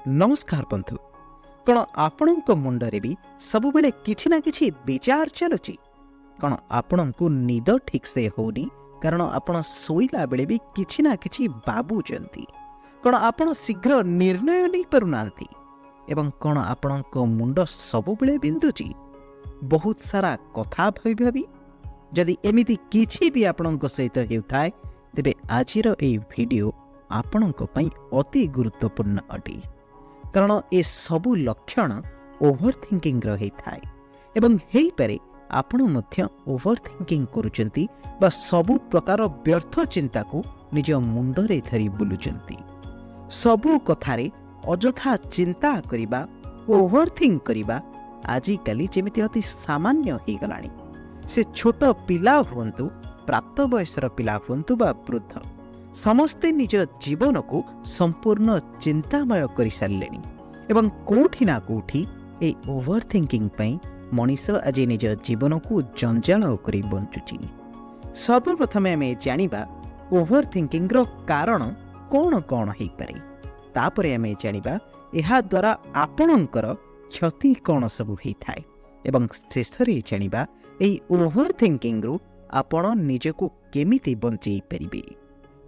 ନମସ୍କାର ବନ୍ଧୁ। କ'ଣ ଆପଣଙ୍କ ମୁଣ୍ଡରେ ବି ସବୁବେଳେ କିଛି ନା କିଛି ବିଚାର ଚାଲୁଛି? କ'ଣ ଆପଣଙ୍କୁ ନିଦ ଠିକ୍ସେ ହେଉନି, କାରଣ ଆପଣ ଶୋଇଲା ବେଳେ ବି କିଛି ନା କିଛି ଭାବୁଛନ୍ତି? କ'ଣ ଆପଣ ଶୀଘ୍ର ନିର୍ଣ୍ଣୟ ନେଇପାରୁନାହାନ୍ତି? ଏବଂ କ'ଣ ଆପଣଙ୍କ ମୁଣ୍ଡ ସବୁବେଳେ ବିନ୍ଧୁଛି ବହୁତ ସାରା କଥା ଭାବି ଭାବି? ଯଦି ଏମିତି କିଛି ବି ଆପଣଙ୍କ ସହିତ ହେଉଥାଏ, ତେବେ ଆଜିର ଏହି ଭିଡ଼ିଓ ଆପଣଙ୍କ ପାଇଁ ଅତି ଗୁରୁତ୍ୱପୂର୍ଣ୍ଣ ଅଟେ, କାରଣ ଏସବୁ ଲକ୍ଷଣ ଓଭର ଥିଙ୍କିଂର ହେଇଥାଏ ଏବଂ ହେଇପାରେ ଆପଣ ମଧ୍ୟ ଓଭର ଥିଙ୍କିଂ କରୁଛନ୍ତି ବା ସବୁ ପ୍ରକାର ବ୍ୟର୍ଥ ଚିନ୍ତାକୁ ନିଜ ମୁଣ୍ଡରେ ଧରି ବୁଲୁଛନ୍ତି। ସବୁ କଥାରେ ଅଯଥା ଚିନ୍ତା କରିବା, ଓଭର ଥିଙ୍କ କରିବା ଆଜିକାଲି ଯେମିତି ଅତି ସାମାନ୍ୟ ହେଇଗଲାଣି। ସେ ଛୋଟ ପିଲା ହୁଅନ୍ତୁ, ପ୍ରାପ୍ତ ବୟସର ପିଲା ହୁଅନ୍ତୁ ବା ବୃଦ୍ଧ, ସମସ୍ତେ ନିଜ ଜୀବନକୁ ସମ୍ପୂର୍ଣ୍ଣ ଚିନ୍ତାମୟ କରିସାରିଲେଣି ଏବଂ କୋଉଠି ନା କୋଉଠି ଏଇ ଓଭର ଥିଙ୍କିଂ ପାଇଁ ମଣିଷ ଆଜି ନିଜ ଜୀବନକୁ ଜଞ୍ଜାଳ କରି ବଞ୍ଚୁଛି। ସର୍ବପ୍ରଥମେ ଆମେ ଜାଣିବା ଓଭର ଥିଙ୍କିଂର କାରଣ କ'ଣ କ'ଣ ହେଇପାରେ। ତାପରେ ଆମେ ଜାଣିବା ଏହାଦ୍ୱାରା ଆପଣଙ୍କର କ୍ଷତି କ'ଣ ସବୁ ହେଇଥାଏ ଏବଂ ଶେଷରେ ଜାଣିବା ଏଇ ଓଭର ଥିଙ୍କିଂରୁ ଆପଣ ନିଜକୁ କେମିତି ବଞ୍ଚେଇ ପାରିବେ।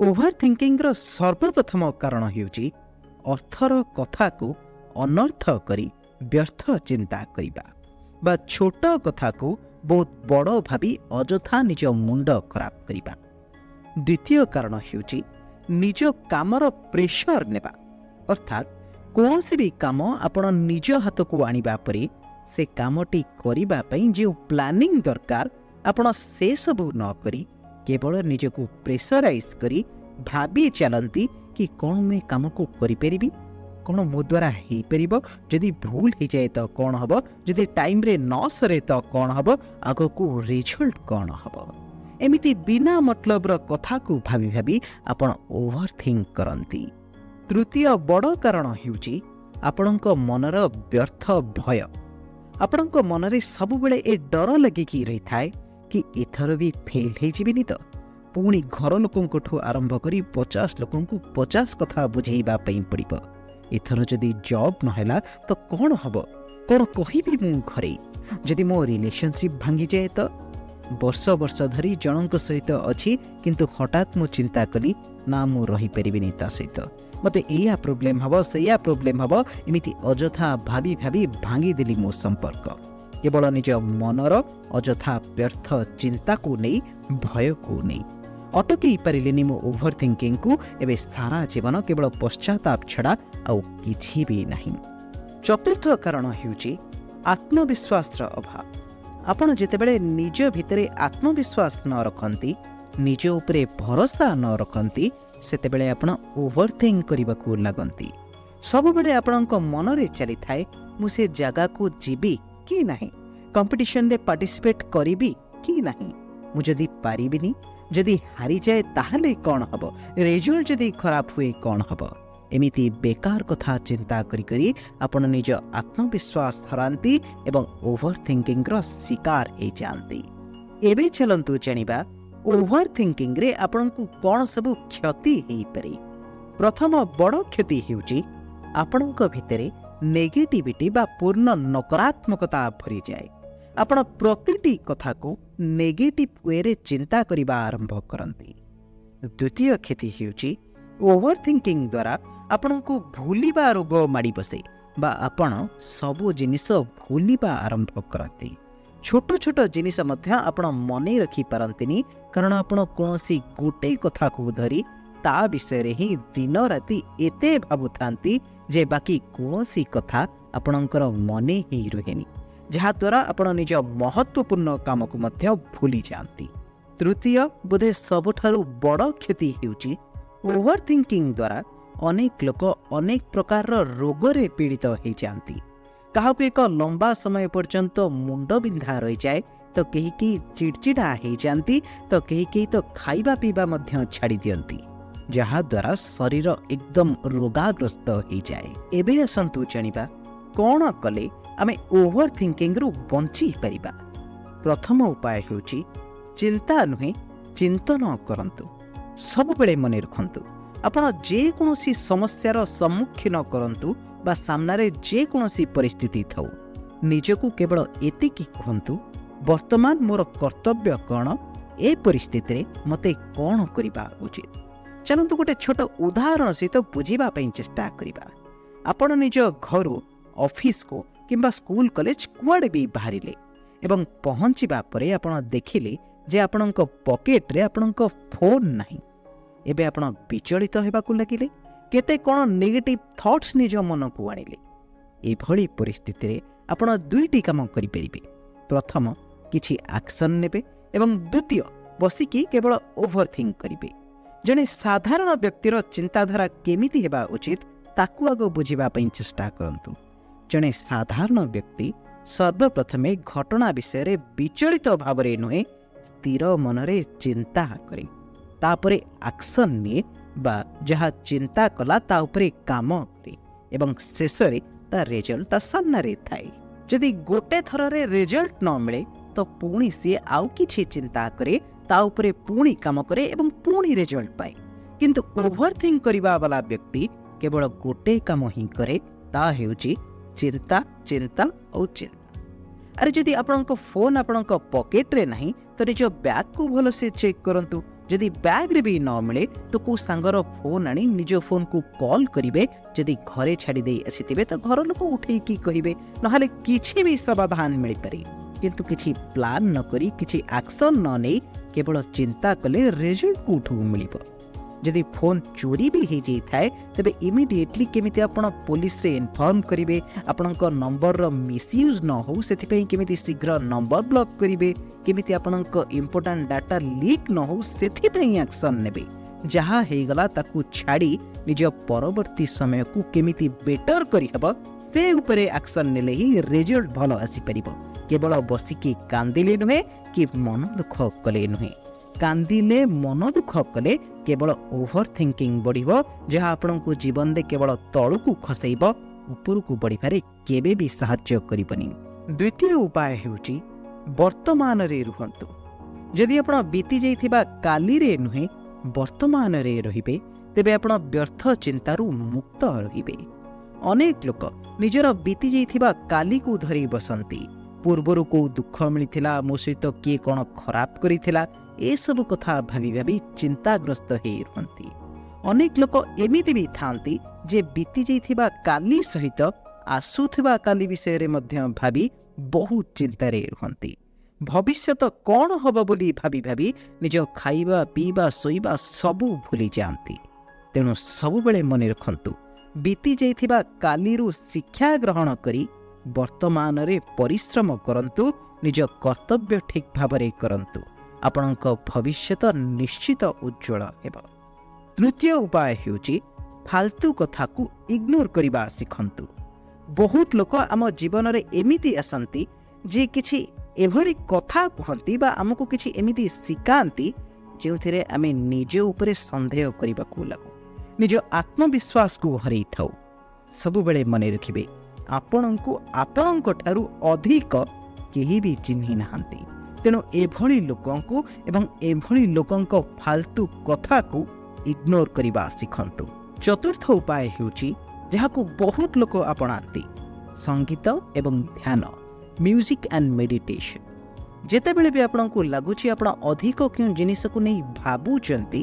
ଓଭର ଥିଙ୍କିଂର ସର୍ବପ୍ରଥମ କାରଣ ହେଉଛି ଅର୍ଥର କଥାକୁ ଅନର୍ଥ କରି ବ୍ୟର୍ଥ ଚିନ୍ତା କରିବା ବା ଛୋଟ କଥାକୁ ବହୁତ ବଡ଼ ଭାବି ଅଯଥା ନିଜ ମୁଣ୍ଡ ଖରାପ କରିବା। ଦ୍ୱିତୀୟ କାରଣ ହେଉଛି ନିଜ କାମର ପ୍ରେସର ନେବା, ଅର୍ଥାତ୍ କୌଣସି ବି କାମ ଆପଣ ନିଜ ହାତକୁ ଆଣିବା ପରେ ସେ କାମଟି କରିବା ପାଇଁ ଯେଉଁ ପ୍ଲାନିଂ ଦରକାର, ଆପଣ ସେସବୁ ନ କରି କେବଳ ନିଜକୁ ପ୍ରେସରାଇଜ୍ କରି ଭାବି ଚାଲନ୍ତି କି କ'ଣ ମୁଁ ଏ କାମକୁ କରିପାରିବି, କ'ଣ ମୋ ଦ୍ୱାରା ହେଇପାରିବ, ଯଦି ଭୁଲ ହେଇଯାଏ ତ କ'ଣ ହେବ, ଯଦି ଟାଇମ୍ରେ ନ ସରେ ତ କ'ଣ ହେବ, ଆଗକୁ ରେଜଲ୍ଟ କ'ଣ ହେବ। ଏମିତି ବିନା ମତଲବର କଥାକୁ ଭାବି ଭାବି ଆପଣ ଓଭର ଥିଙ୍କ କରନ୍ତି। ତୃତୀୟ ବଡ଼ କାରଣ ହେଉଛି ଆପଣଙ୍କ ମନର ବ୍ୟର୍ଥ ଭୟ। ଆପଣଙ୍କ ମନରେ ସବୁବେଳେ ଏ ଡର ଲାଗିକି ରହିଥାଏ କି ଏଥର ବି ଫେଲ୍ ହେଇଯିବିନି ତ? ପୁଣି ଘର ଲୋକଙ୍କଠୁ ଆରମ୍ଭ କରି 50 ଲୋକଙ୍କୁ 50 କଥା ବୁଝେଇବା ପାଇଁ ପଡ଼ିବ। ଏଥର ଯଦି ଜବ୍ ନହେଲା ତ କ'ଣ ହେବ? କ'ଣ କହିବି ମୁଁ ଘରେ? ଯଦି ମୋ ରିଲେସନସିପ୍ ଭାଙ୍ଗିଯାଏ ତ? ବର୍ଷ ବର୍ଷ ଧରି ଜଣଙ୍କ ସହିତ ଅଛି, କିନ୍ତୁ ହଠାତ୍ ମୁଁ ଚିନ୍ତା କଲି, ନା, ମୁଁ ରହିପାରିବିନି ତା ସହିତ, ମୋତେ ଏଇଆ ପ୍ରୋବ୍ଲେମ୍ ହେବ, ସେଇଆ ପ୍ରୋବ୍ଲେମ୍ ହେବ, ଏମିତି ଅଯଥା ଭାବି ଭାବି ଭାଙ୍ଗିଦେଲି ମୋ ସମ୍ପର୍କ, କେବଳ ନିଜ ମନର ଅଯଥା ବ୍ୟର୍ଥ ଚିନ୍ତାକୁ ନେଇ, ଭୟକୁ ନେଇ। ଅଟକେଇ ପାରିଲିନି ମୋ ଓଭର ଥିଙ୍କିଂକୁ। ଏବେ ସାରା ଜୀବନ କେବଳ ପଶ୍ଚାତାପ ଛଡ଼ା ଆଉ କିଛି ବି ନାହିଁ। ଚତୁର୍ଥ କାରଣ ହେଉଛି ଆତ୍ମବିଶ୍ୱାସର ଅଭାବ। ଆପଣ ଯେତେବେଳେ ନିଜ ଭିତରେ ଆତ୍ମବିଶ୍ୱାସ ନ ରଖନ୍ତି, ନିଜ ଉପରେ ଭରସା ନ ରଖନ୍ତି, ସେତେବେଳେ ଆପଣ ଓଭର ଥିଙ୍କ କରିବାକୁ ଲାଗନ୍ତି। ସବୁବେଳେ ଆପଣଙ୍କ ମନରେ ଚାଲିଥାଏ, ମୁଁ ସେ ଜାଗାକୁ ଯିବି କି ନାହିଁ, କମ୍ପିଟିସନରେ ପାର୍ଟିସିପେଟ୍ କରିବି କି ନାହିଁ, ମୁଁ ଯଦି ପାରିବିନି, ଯଦି ହାରିଯାଏ ତାହେଲେ କ'ଣ ହେବ, ରେଜଲ୍ଟ ଯଦି ଖରାପ ହୁଏ କ'ଣ ହେବ। ଏମିତି ବେକାର କଥା ଚିନ୍ତା କରି କରି ଆପଣ ନିଜ ଆତ୍ମବିଶ୍ୱାସ ହରାନ୍ତି ଏବଂ ଓଭର ଥିଙ୍କିଂର ଶିକାର ହେଇଯାଆନ୍ତି। ଏବେ ଚାଲନ୍ତୁ ଜାଣିବା ଓଭର ଥିଙ୍କିଂରେ ଆପଣଙ୍କୁ କ'ଣ ସବୁ କ୍ଷତି ହେଇପାରେ। ପ୍ରଥମ ବଡ଼ କ୍ଷତି ହେଉଛି ଆପଣଙ୍କ ଭିତରେ ନେଗେଟିଭିଟି ବା ପୂର୍ଣ୍ଣ ନକାରାତ୍ମକତା ଭରିଯାଏ। ଆପଣ ପ୍ରତିଟି କଥାକୁ ନେଗେଟିଭ ୱେରେ ଚିନ୍ତା କରିବା ଆରମ୍ଭ କରନ୍ତି। ଦ୍ୱିତୀୟ କ୍ଷତି ହେଉଛି ଓଭର ଥିଙ୍କିଂ ଦ୍ୱାରା ଆପଣଙ୍କୁ ଭୁଲିବା ରୋଗ ମାଡ଼ି ବସେ ବା ଆପଣ ସବୁ ଜିନିଷ ଭୁଲିବା ଆରମ୍ଭ କରନ୍ତି। ଛୋଟ ଛୋଟ ଜିନିଷ ମଧ୍ୟ ଆପଣ ମନେ ରଖିପାରନ୍ତିନି, କାରଣ ଆପଣ କୌଣସି ଗୋଟେ କଥାକୁ ଧରି ତା ବିଷୟରେ ହିଁ ଦିନ ରାତି ଏତେ ଭାବୁଥାନ୍ତି ଯେ ବାକି କୌଣସି କଥା ଆପଣଙ୍କର ମନେ ହିଁ ରୁହେନି, ଯାହାଦ୍ୱାରା ଆପଣ ନିଜ ମହତ୍ତ୍ୱପୂର୍ଣ୍ଣ କାମକୁ ମଧ୍ୟ ଭୁଲି ଯାଆନ୍ତି। ତୃତୀୟ ବୋଧେ ସବୁଠାରୁ ବଡ଼ କ୍ଷତି ହେଉଛି ଓଭର ଥିଙ୍କିଂ ଦ୍ୱାରା ଅନେକ ଲୋକ ଅନେକ ପ୍ରକାରର ରୋଗରେ ପୀଡ଼ିତ ହେଇଯାଆନ୍ତି। କାହାକୁ ଏକ ଲମ୍ବା ସମୟ ପର୍ଯ୍ୟନ୍ତ ମୁଣ୍ଡବିନ୍ଧା ରହିଯାଏ ତ କେହି କେହି ଚିଡ଼ଚିଡ଼ା ହେଇଯାଆନ୍ତି, ତ କେହି କେହି ତ ଖାଇବା ପିଇବା ମଧ୍ୟ ଛାଡ଼ି ଦିଅନ୍ତି, ଯାହାଦ୍ୱାରା ଶରୀର ଏକଦମ ରୋଗାଗ୍ରସ୍ତ ହେଇଯାଏ। ଏବେ ଆସନ୍ତୁ ଜାଣିବା କ'ଣ କଲେ ଆମେ ଓଭର ଥିଙ୍କିଂରୁ ବଞ୍ଚି ପାରିବା। ପ୍ରଥମ ଉପାୟ ହେଉଛି ଚିନ୍ତା ନୁହେଁ, ଚିନ୍ତନ କରନ୍ତୁ। ସବୁବେଳେ ମନେ ରଖନ୍ତୁ, ଆପଣ ଯେକୌଣସି ସମସ୍ୟାର ସମ୍ମୁଖୀନ କରନ୍ତୁ ବା ସାମ୍ନାରେ ଯେକୌଣସି ପରିସ୍ଥିତି ଥାଉ, ନିଜକୁ କେବଳ ଏତିକି କୁହନ୍ତୁ, ବର୍ତ୍ତମାନ ମୋର କର୍ତ୍ତବ୍ୟ କ'ଣ? ଏ ପରିସ୍ଥିତିରେ ମୋତେ କ'ଣ କରିବା ଉଚିତ? ଚାଲନ୍ତୁ, ଗୋଟେ ଛୋଟ ଉଦାହରଣ ସହିତ ବୁଝିବା ପାଇଁ ଚେଷ୍ଟା କରିବା। ଆପଣ ନିଜ ଘରୁ ଅଫିସକୁ କିମ୍ବା ସ୍କୁଲ, କଲେଜ କୁଆଡ଼େ ବି ବାହାରିଲେ ଏବଂ ପହଞ୍ଚିବା ପରେ ଆପଣ ଦେଖିଲେ ଯେ ଆପଣଙ୍କ ପକେଟରେ ଆପଣଙ୍କ ଫୋନ୍ ନାହିଁ। ଏବେ ଆପଣ ବିଚଳିତ ହେବାକୁ ଲାଗିଲେ, କେତେ କ'ଣ ନେଗେଟିଭ୍ ଥଟ୍ସ ନିଜ ମନକୁ ଆଣିଲେ। ଏଭଳି ପରିସ୍ଥିତିରେ ଆପଣ ଦୁଇଟି କାମ କରିପାରିବେ। ପ୍ରଥମ, କିଛି ଆକ୍ସନ୍ ନେବେ ଏବଂ ଦ୍ୱିତୀୟ, ବସିକି କେବଳ ଓଭର ଥିଙ୍କ କରିବେ। ଜଣେ ସାଧାରଣ ବ୍ୟକ୍ତିର ଚିନ୍ତାଧାରା କେମିତି ହେବା ଉଚିତ, ତାକୁ ଆଗ ବୁଝିବା ପାଇଁ ଚେଷ୍ଟା କରନ୍ତୁ। ଜଣେ ସାଧାରଣ ବ୍ୟକ୍ତି ସର୍ବପ୍ରଥମେ ଘଟଣା ବିଷୟରେ ବିଚଳିତ ଭାବରେ ନୁହେଁ, ସ୍ଥିର ମନରେ ଚିନ୍ତା କରେ, ତାପରେ ଆକ୍ସନ୍ ନିଏ ବା ଯାହା ଚିନ୍ତା କଲା ତା ଉପରେ କାମ କରେ ଏବଂ ଶେଷରେ ତା ରେଜଲ୍ଟ ତା ସାମ୍ନାରେ ଥାଏ। ଯଦି ଗୋଟେ ଥରରେ ରେଜଲ୍ଟ ନ ମିଳେ, ତ ପୁଣି ସିଏ ଆଉ କିଛି ଚିନ୍ତା କରେ, ତା ଉପରେ ପୁଣି କାମ କରେ ଏବଂ ପୁଣି ରେଜଲ୍ଟ ପାଏ। କିନ୍ତୁ ଓଭର ଥିଙ୍କ କରିବା ବାଲା ବ୍ୟକ୍ତି କେବଳ ଗୋଟେ କାମ ହିଁ କରେ, ତା ହେଉଛି ଚିନ୍ତା, ଚିନ୍ତା ଆଉ ଚିନ୍ତା। ଆରେ, ଯଦି ଆପଣଙ୍କ ଫୋନ୍ ଆପଣଙ୍କ ପକେଟରେ ନାହିଁ, ତ ନିଜ ବ୍ୟାଗ୍କୁ ଭଲସେ ଚେକ୍ କରନ୍ତୁ। ଯଦି ବ୍ୟାଗ୍ରେ ବି ନ ମିଳେ, ତ କେଉଁ ସାଙ୍ଗର ଫୋନ୍ ଆଣି ନିଜ ଫୋନ୍କୁ କଲ୍ କରିବେ। ଯଦି ଘରେ ଛାଡ଼ି ଦେଇ ଆସିଥିବେ, ତ ଘର ଲୋକ ଉଠେଇକି କହିବେ, ନହେଲେ କିଛି ବି ସମାଧାନ ମିଳିପାରେ। କିନ୍ତୁ କିଛି ପ୍ଲାନ୍ ନ କରି, କିଛି ଆକ୍ସନ୍ ନ ନେଇ କେବଳ ଚିନ୍ତା କଲେ ରେଜଲ୍ଟ କେଉଁଠୁ ମିଳିବ? ଯଦି ଫୋନ୍ ଚୋରି ବି ହେଇଯାଇଥାଏ, ତେବେ ଇମିଡ଼ିଏଟଲି କେମିତି ଆପଣ ପୋଲିସରେ ଇନଫର୍ମ କରିବେ, ଆପଣଙ୍କ ନମ୍ବରର ମିସୟୁଜ୍ ନ ହେଉ ସେଥିପାଇଁ କେମିତି ଶୀଘ୍ର ନମ୍ବର ବ୍ଲକ୍ କରିବେ, କେମିତି ଆପଣଙ୍କ ଇମ୍ପୋର୍ଟାଣ୍ଟ ଡାଟା ଲିକ୍ ନ ହେଉ ସେଥିପାଇଁ ଆକ୍ସନ୍ ନେବେ, ଯାହା ହେଇଗଲା ତାକୁ ଛାଡ଼ି ନିଜ ପରବର୍ତ୍ତୀ ସମୟକୁ କେମିତି ବେଟର କରିହେବ ସେ ଉପରେ ଆକ୍ସନ୍ ନେଲେ ହିଁ ରେଜଲ୍ଟ ଭଲ ଆସିପାରିବ। କେବଳ ବସିକି କାନ୍ଦିଲେ ନୁହେଁ କି ମନ ଦୁଃଖ କଲେ ନୁହେଁ। କାନ୍ଦିଲେ, ମନ ଦୁଃଖ କଲେ କେବଳ ଓଭର ଥିଙ୍କିଂ ବଢ଼ିବ, ଯାହା ଆପଣଙ୍କୁ ଜୀବନରେ କେବଳ ତଳକୁ ଖସେଇବ, ଉପରକୁ ବଢ଼ିବାରେ କେବେ ବି ସାହାଯ୍ୟ କରିବନି। ଦ୍ୱିତୀୟ ଉପାୟ ହେଉଛି ବର୍ତ୍ତମାନରେ ରୁହନ୍ତୁ। ଯଦି ଆପଣ ବିତି ଯାଇଥିବା କାଲିରେ ନୁହେଁ, ବର୍ତ୍ତମାନରେ ରହିବେ, ତେବେ ଆପଣ ବ୍ୟର୍ଥ ଚିନ୍ତାରୁ ମୁକ୍ତ ରହିବେ। ଅନେକ ଲୋକ ନିଜର ବିତି ଯାଇଥିବା କାଲିକୁ ଧରି ବସନ୍ତି। ପୂର୍ବରୁ କେଉଁ ଦୁଃଖ ମିଳିଥିଲା, ମୋ ସହିତ କିଏ କ'ଣ ଖରାପ କରିଥିଲା, ଏସବୁ କଥା ଭାବି ଭାବି ଚିନ୍ତାଗ୍ରସ୍ତ ହେଇ ରୁହନ୍ତି। ଅନେକ ଲୋକ ଏମିତି ବି ଥାଆନ୍ତି ଯେ ବିତି ଯାଇଥିବା କାଲି ସହିତ ଆସୁଥିବା କାଲି ବିଷୟରେ ମଧ୍ୟ ଭାବି ବହୁତ ଚିନ୍ତାରେ ରୁହନ୍ତି। ଭବିଷ୍ୟତ କ'ଣ ହେବ ବୋଲି ଭାବି ଭାବି ନିଜ ଖାଇବା, ପିଇବା, ଶୋଇବା ସବୁ ଭୁଲି ଯାଆନ୍ତି। ତେଣୁ ସବୁବେଳେ ମନେ ରଖନ୍ତୁ, ବିତି ଯାଇଥିବା କାଲିରୁ ଶିକ୍ଷା ଗ୍ରହଣ କରି ବର୍ତ୍ତମାନରେ ପରିଶ୍ରମ କରନ୍ତୁ, ନିଜ କର୍ତ୍ତବ୍ୟ ଠିକ୍ ଭାବରେ କରନ୍ତୁ, ଆପଣଙ୍କ ଭବିଷ୍ୟତ ନିଶ୍ଚିତ ଉଜ୍ଜଳ ହେବ। ତୃତୀୟ ଉପାୟ ହେଉଛି ଫାଲତୁ କଥାକୁ ଇଗ୍ନୋର କରିବା ଶିଖନ୍ତୁ। ବହୁତ ଲୋକ ଆମ ଜୀବନରେ ଏମିତି ଆସନ୍ତି ଯେ କିଛି ଏଭଳି କଥା କୁହନ୍ତି ବା ଆମକୁ କିଛି ଏମିତି ଶିଖାନ୍ତି, ଯେଉଁଥିରେ ଆମେ ନିଜ ଉପରେ ସନ୍ଦେହ କରିବାକୁ ଲାଗୁ, ନିଜ ଆତ୍ମବିଶ୍ୱାସକୁ ହରେଇଥାଉ। ସବୁବେଳେ ମନେ ରଖିବେ, ଆପଣଙ୍କୁ ଆପଣଙ୍କ ଠାରୁ ଅଧିକ କେହି ବି ଚିହ୍ନି ନାହାନ୍ତି। ତେଣୁ ଏଭଳି ଲୋକଙ୍କୁ ଏବଂ ଏଭଳି ଲୋକଙ୍କ ଫାଲତୁ କଥାକୁ ଇଗ୍ନୋର କରିବା ଶିଖନ୍ତୁ। ଚତୁର୍ଥ ଉପାୟ ହେଉଛି, ଯାହାକୁ ବହୁତ ଲୋକ ଆପଣାନ୍ତି, ସଙ୍ଗୀତ ଏବଂ ଧ୍ୟାନ, ମ୍ୟୁଜିକ୍ ଆଣ୍ଡ ମେଡିଟେସନ୍। ଯେତେବେଳେ ବି ଆପଣଙ୍କୁ ଲାଗୁଛି ଆପଣ ଅଧିକ କେଉଁ ଜିନିଷକୁ ନେଇ ଭାବୁଛନ୍ତି,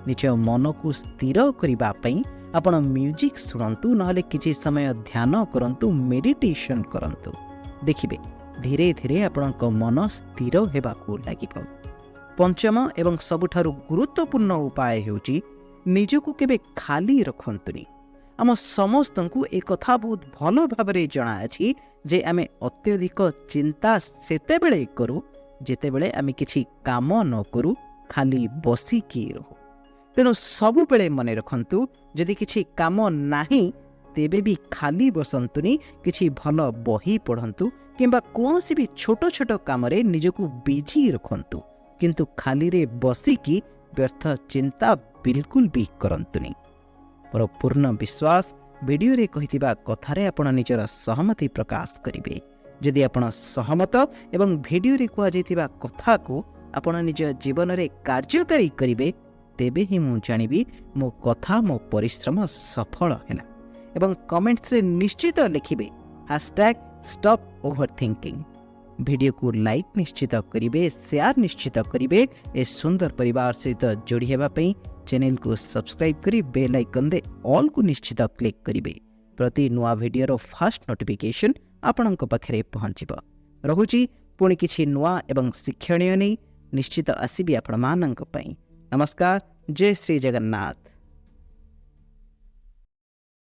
ନିଜ ମନକୁ ସ୍ଥିର କରିବା ପାଇଁ ଆପଣ ମ୍ୟୁଜିକ୍ ଶୁଣନ୍ତୁ, ନହେଲେ କିଛି ସମୟ ଧ୍ୟାନ କରନ୍ତୁ, ମେଡିଟେସନ୍ କରନ୍ତୁ। ଦେଖିବେ, ଧୀରେ ଧୀରେ ଆପଣଙ୍କ ମନ ସ୍ଥିର ହେବାକୁ ଲାଗିବ। ପଞ୍ଚମ ଏବଂ ସବୁଠାରୁ ଗୁରୁତ୍ୱପୂର୍ଣ୍ଣ ଉପାୟ ହେଉଛି ନିଜକୁ କେବେ ଖାଲି ରଖନ୍ତୁନି। ଆମ ସମସ୍ତଙ୍କୁ ଏ କଥା ବହୁତ ଭଲ ଭାବରେ ଜଣାଅଛି ଯେ ଆମେ ଅତ୍ୟଧିକ ଚିନ୍ତା ସେତେବେଳେ କରୁ, ଯେତେବେଳେ ଆମେ କିଛି କାମ ନ କରୁ, ଖାଲି ବସିକି ରହୁ। ତେଣୁ ସବୁବେଳେ ମନେ ରଖନ୍ତୁ, ଯଦି କିଛି କାମ ନାହିଁ ତେବେ ବି ଖାଲି ବସନ୍ତୁନି। କିଛି ଭଲ ବହି ପଢ଼ନ୍ତୁ କିମ୍ବା କୌଣସି ବି ଛୋଟ ଛୋଟ କାମରେ ନିଜକୁ ବିଜି ରଖନ୍ତୁ, କିନ୍ତୁ ଖାଲିରେ ବସିକି ବ୍ୟର୍ଥ ଚିନ୍ତା ବିଲକୁଲ ବି କରନ୍ତୁନି। ମୋର ପୂର୍ଣ୍ଣ ବିଶ୍ୱାସ, ଭିଡ଼ିଓରେ କହିଥିବା କଥାରେ ଆପଣ ନିଜର ସହମତି ପ୍ରକାଶ କରିବେ। ଯଦି ଆପଣ ସହମତ ଏବଂ ଭିଡ଼ିଓରେ କୁହାଯାଇଥିବା କଥାକୁ ଆପଣ ନିଜ ଜୀବନରେ କାର୍ଯ୍ୟକାରୀ କରିବେ, ତେବେ ହିଁ ମୁଁ ଜାଣିବି ମୋ କଥା, ମୋ ପରିଶ୍ରମ ସଫଳ ହେଲା। ଏବଂ କମେଣ୍ଟସରେ ନିଶ୍ଚିତ ଲେଖିବେ #StopOverthinking। ଭିଡ଼ିଓକୁ ଲାଇକ୍ ନିଶ୍ଚିତ କରିବେ, ସେୟାର ନିଶ୍ଚିତ କରିବେ। ଏ ସୁନ୍ଦର ପରିବାର ସହିତ ଯୋଡ଼ି ହେବା ପାଇଁ ଚ୍ୟାନେଲକୁ ସବସ୍କ୍ରାଇବ୍ କରି ବେଲ୍ ଆଇକନ୍ରେ ଅଲ୍କୁ ନିଶ୍ଚିତ କ୍ଲିକ୍ କରିବେ। ପ୍ରତି ନୂଆ ଭିଡ଼ିଓର ଫାଷ୍ଟ ନୋଟିଫିକେସନ୍ ଆପଣଙ୍କ ପାଖରେ ପହଞ୍ଚିବ। ରହୁଛି, ପୁଣି କିଛି ନୂଆ ଏବଂ ଶିକ୍ଷଣୀୟ ନେଇ ନିଶ୍ଚିତ ଆସିବି ଆପଣମାନଙ୍କ ପାଇଁ। ନମସ୍କାର, ଜୟ ଶ୍ରୀ ଜଗନ୍ନାଥ।